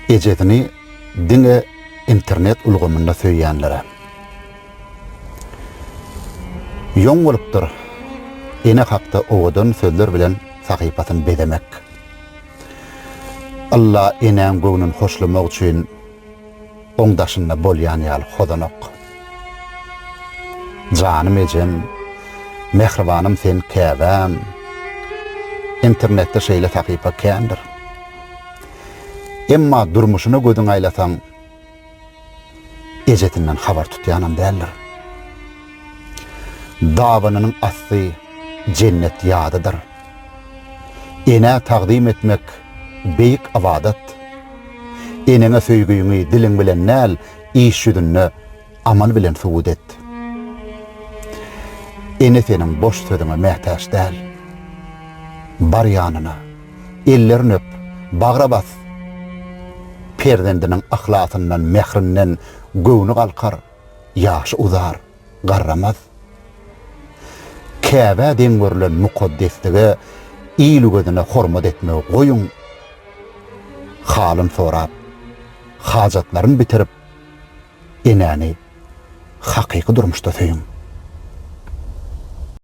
Ejesini diňe internet ulgamynda söýýänlere. Ýoň bolupdyr ene hakda owadan sözler bilen sahypasyny bezemek. Ylla enäň göwnüni hoşlamak üçin oň daşynda bolýan ýaly hozanak. Janym ejem, mähribanym sen käbäm. Internetde şeýle sahypa kändir. Emma durmuşyna gözüňi aýlasaň, ejesinden habar tutýanam däldir. Dabanynyň asty jennet ýadydyr. Enä tagzym etmek beýik ybadat. Eneňe söýgüňi diliň bilen däl, iş ýüzünde amal bilen subut et. Ene seniň boş sözüňe mätäç däl. Bar ýanyna, ellerini öp, bagra bas. Perzendiniň yhlasyndan, mährinden göwni galkar, ýaşy uzar, garramaz. Käbä deň görlen mukaddeslige il gözüne hormat etmegi goýuň. Halyn sorap, hajatlaryn bitirip, enäni hakyky durmuşda söýüň.